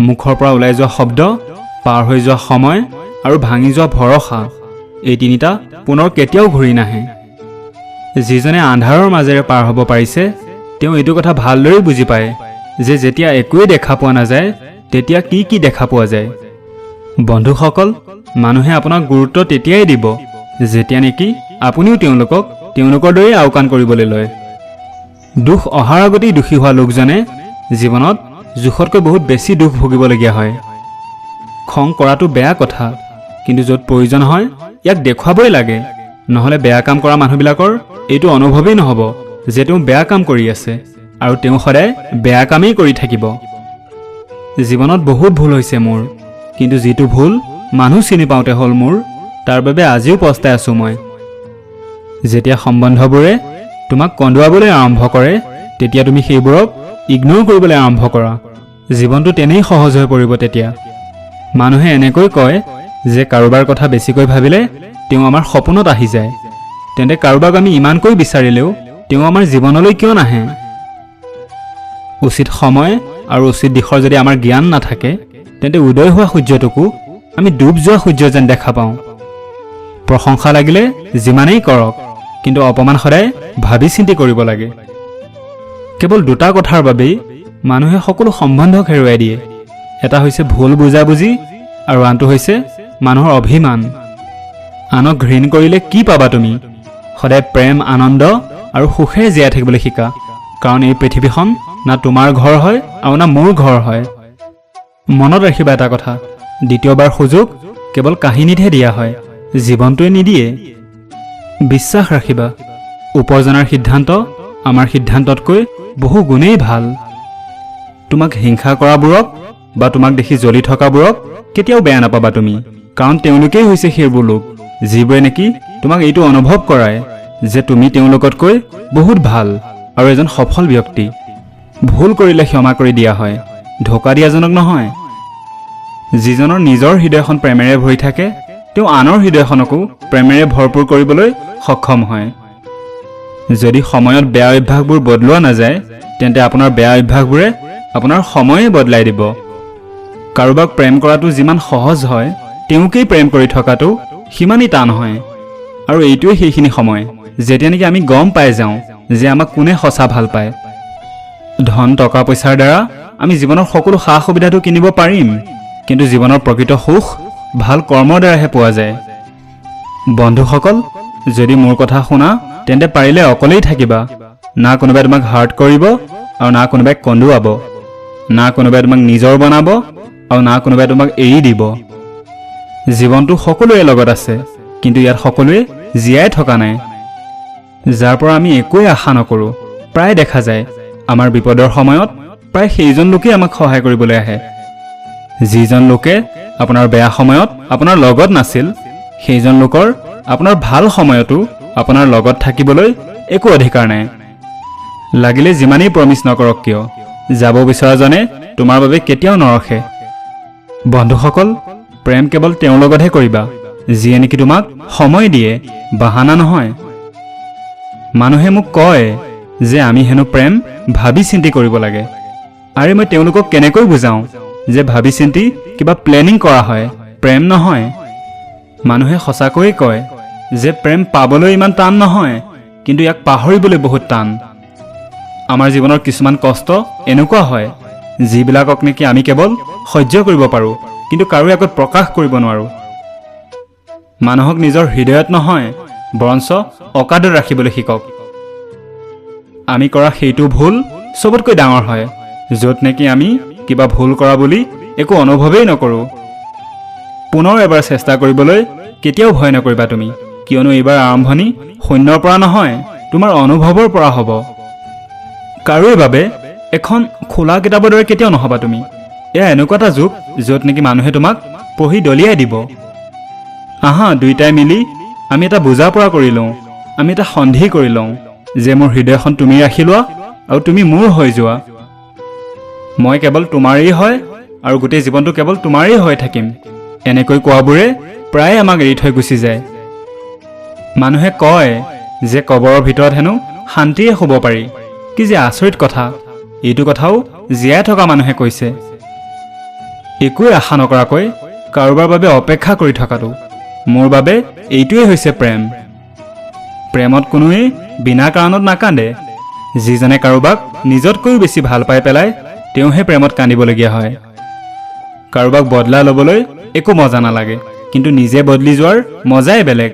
মুখৰ পৰা ওলাই যোৱা শব্দ, পাৰ হৈ যোৱা সময় আৰু ভাঙি যোৱা ভৰসা, এই তিনিটা পুনৰ কেতিয়াও ঘূৰি নাহে। যিজনে আন্ধাৰৰ মাজেৰে পাৰ হ'ব পাৰিছে, তেওঁ এইটো কথা ভালদৰেই বুজি পায় যে যেতিয়া একোৱেই দেখা পোৱা নাযায়, তেতিয়া কি কি দেখা পোৱা যায়। বন্ধুসকল, মানুহে আপোনাক গুৰুত্ব তেতিয়াই দিব যেতিয়া নেকি আপুনিও তেওঁলোকক তেওঁলোকৰ দৰেই আওকাণ কৰিবলৈ লয়। দুখ অহাৰ আগতেই দুখী হোৱা লোকজনে জীৱনত জোখতকৈ বহুত বেছি দুখ ভুগিবলগীয়া হয়। খং কৰাটো বেয়া কথা, কিন্তু য'ত প্ৰয়োজন হয় ইয়াক দেখুৱাবই লাগে। নহ'লে বেয়া কাম কৰা মানুহবিলাকৰ এইটো অনুভৱেই নহ'ব যে তেওঁ বেয়া কাম কৰি আছে আৰু তেওঁ সদায় বেয়া কামেই কৰি থাকিব। জীৱনত বহুত ভুল হৈছে মোৰ, কিন্তু যিটো ভুল মানুহ চিনি পাওঁতে হ'ল মোৰ, তাৰ বাবে আজিও পস্তাই আছোঁ মই। যেতিয়া সম্বন্ধবোৰে তোমাক কন্দুৱাবলৈ আৰম্ভ কৰে, তেতিয়া তুমি সেইবোৰক ইগন'ৰ কৰিবলৈ আৰম্ভ কৰা। জীৱনটো তেনেই সহজ হৈ পৰিব তেতিয়া। মানুহে এনেকৈ কয় যে কাৰোবাৰ কথা বেছিকৈ ভাবিলে তেওঁ আমাৰ সপোনত আহি যায়। তেন্তে কাৰোবাক আমি ইমানকৈ বিচাৰিলেও তেওঁ আমাৰ জীৱনলৈ কিয় নাহে? উচিত সময় আৰু উচিত দিশৰ যদি আমাৰ জ্ঞান নাথাকে, তেন্তে উদয় হোৱা সূৰ্যটোকো আমি ডুব যোৱা সূৰ্য যেন দেখা পাওঁ। প্ৰশংসা লাগিলে যিমানেই কৰক, কিন্তু অপমান সদায় ভাবি চিন্তি কৰিব লাগে। কেৱল দুটা কথাৰ বাবেই মানুহে সকলো সম্বন্ধক হেৰুৱাই দিয়ে। এটা হৈছে ভুল বুজাবুজি আৰু আনটো হৈছে মানুহৰ অভিমান। আনক ঘৃণ কৰিলে কি পাবা তুমি? সদায় প্ৰেম, আনন্দ আৰু সুখেৰে জীয়াই থাকিবলৈ শিকা, কাৰণ এই পৃথিৱীখন না তোমাৰ ঘৰ হয় আৰু না মোৰ ঘৰ হয়। মনত ৰাখিবা এটা কথা, দ্বিতীয়বাৰ সুযোগ কেৱল কাহিনীতহে দিয়া হয়, জীৱনটোৱে নিদিয়ে। বিশ্বাস ৰাখিবা, উপাৰ্জনাৰ সিদ্ধান্ত আমাৰ সিদ্ধান্ততকৈ বহু গুণেই ভাল। তোমাক হিংসা কৰাবোৰক বা তোমাক দেখি জ্বলি থকাবোৰক কেতিয়াও বেয়া নাপাবা তুমি, কাৰণ তেওঁলোকেই হৈছে সেইবোৰ লোক যিবোৰে নেকি তোমাক এইটো অনুভৱ কৰায় যে তুমি তেওঁলোকতকৈ বহুত ভাল আৰু এজন সফল ব্যক্তি। ভুল কৰিলে ক্ষমা কৰি দিয়া হয়, ঢকা দিয়াজনক নহয়। যিজনৰ নিজৰ হৃদয়খন প্ৰেমেৰে ভৰি থাকে, তেওঁ আনৰ হৃদয়খনকো প্ৰেমেৰে ভৰপূৰ কৰিবলৈ সক্ষম হয়। যদি সময়ত বেয়া অভ্যাসবোৰ বদলোৱা নাযায়, তেন্তে আপোনাৰ বেয়া অভ্যাসবোৰে আপোনাৰ সময়ে বদলাই দিব। কাৰোবাক প্ৰেম কৰাটো যিমান সহজ হয়, তেওঁকেই প্ৰেম কৰি থকাটো সিমানেই টান হয়। আৰু এইটোৱেই সেইখিনি সময় যেতিয়া নেকি আমি গম পাই যাওঁ যে আমাক কোনে সঁচা ভাল পায়। ধন টকা পইচাৰ দ্বাৰা আমি জীৱনৰ সকলো সা সুবিধাটো কিনিব পাৰিম, কিন্তু জীৱনৰ প্ৰকৃত সুখ ভাল কৰ্মৰ দ্বাৰাহে পোৱা যায়। বন্ধুসকল, যদি মোৰ কথা শুনা, তেন্তে পাৰিলে অকলেই থাকিবা। না কোনোবাই তোমাক হাৰ্ট কৰিব আৰু না কোনোবাই কন্দুৱাব, না কোনোবাই তোমাক নিজৰ বনাব আৰু না কোনোবাই তোমাক এৰি দিব। জীৱনটো সকলোৰে লগত আছে, কিন্তু ইয়াত সকলোৱে জীয়াই থকা নাই। যাৰ পৰা আমি একোৱেই আশা নকৰোঁ, প্ৰায় দেখা যায় আমাৰ বিপদৰ সময়ত প্ৰায় সেইজন লোকেই আমাক সহায় কৰিবলৈ আহে। যিজন লোকে আপোনাৰ বেয়া সময়ত আপোনাৰ লগত নাছিল, সেইজন লোকৰ আপোনাৰ ভাল সময়তো আপোনাৰ লগত থাকিবলৈ একো অধিকাৰ নাই। লাগিলে যিমানেই প্ৰমিছ নকৰক কিয়, যাব বিচৰাজনে তোমাৰ বাবে কেতিয়াও নৰখে। বন্ধুসকল, প্ৰেম কেৱল তেওঁৰ লগতহে কৰিবা যিয়ে নেকি তোমাক সময় দিয়ে, বাহানা নহয়। মানুহে মোক কয় যে আমি হেনো প্ৰেম ভাবি চিন্তি কৰিব লাগে। আৰে, মই তেওঁলোকক কেনেকৈ বুজাওঁ যে ভাবি চিন্তি কিবা প্লেনিং কৰা হয়, প্ৰেম নহয়? মানুহে সঁচাকৈয়ে কয় যে প্ৰেম পাবলৈ ইমান টান নহয়, কিন্তু ইয়াক পাহৰিবলৈ বহুত টান। আমাৰ জীৱনৰ কিছুমান কষ্ট এনেকুৱা হয় যিবিলাকক নেকি আমি কেৱল সহ্য কৰিব পাৰোঁ, কিন্তু কাৰো আগত প্ৰকাশ কৰিব নোৱাৰোঁ। মানুহক নিজৰ হৃদয়ত নহয়, বৰঞ্চ অকাদত ৰাখিবলৈ শিকক। আমি কৰা সেইটো ভুল চবতকৈ ডাঙৰ হয় য'ত নেকি আমি কিবা ভুল কৰা বুলি একো অনুভৱেই নকৰোঁ। পুনৰ এবাৰ চেষ্টা কৰিবলৈ কেতিয়াও ভয় নকৰিবা তুমি, কিয়নো এইবাৰ আৰম্ভণি শূন্যৰ পৰা নহয়, তোমাৰ অনুভৱৰ পৰা হ'ব। কাৰোৰে বাবে এখন খোলা কিতাপৰ দৰে কেতিয়াও নহ'বা তুমি। এয়া এনেকুৱা এটা যুগ য'ত নেকি মানুহে তোমাক পঢ়ি দলিয়াই দিব। আহা, দুইটাই মিলি আমি এটা বুজা পৰা কৰি লওঁ, আমি এটা সন্ধি কৰি লওঁ যে মোৰ হৃদয়খন তুমি ৰাখি লোৱা আৰু তুমি মোৰ হৈ যোৱা। মই কেৱল তোমাৰেই হয় আৰু গোটেই জীৱনটো কেৱল তোমাৰেই হৈ থাকিম। এনেকৈ কোৱাবোৰে প্ৰায়ে আমাক এৰি থৈ গুচি যায়। মানুহে কয় যে কবৰৰ ভিতৰত হেনো শান্তিৰে শুব পাৰি। কি যে আচৰিত কথা! এইটো কথাও জীয়াই থকা মানুহে কৈছে। একোৱেই আশা নকৰাকৈ কাৰোবাৰ বাবে অপেক্ষা কৰি থকাটো, মোৰ বাবে এইটোৱেই হৈছে প্ৰেম। প্ৰেমত কোনোৱেই বিনা কাৰণত নাকান্দে। যিজনে কাৰোবাক নিজতকৈও বেছি ভাল পাই পেলায়, তেওঁহে প্ৰেমত কান্দিবলগীয়া হয়। কাৰোবাক বদলা ল'বলৈ একো মজা নালাগে, কিন্তু নিজে বদলি যোৱাৰ মজাই বেলেগ।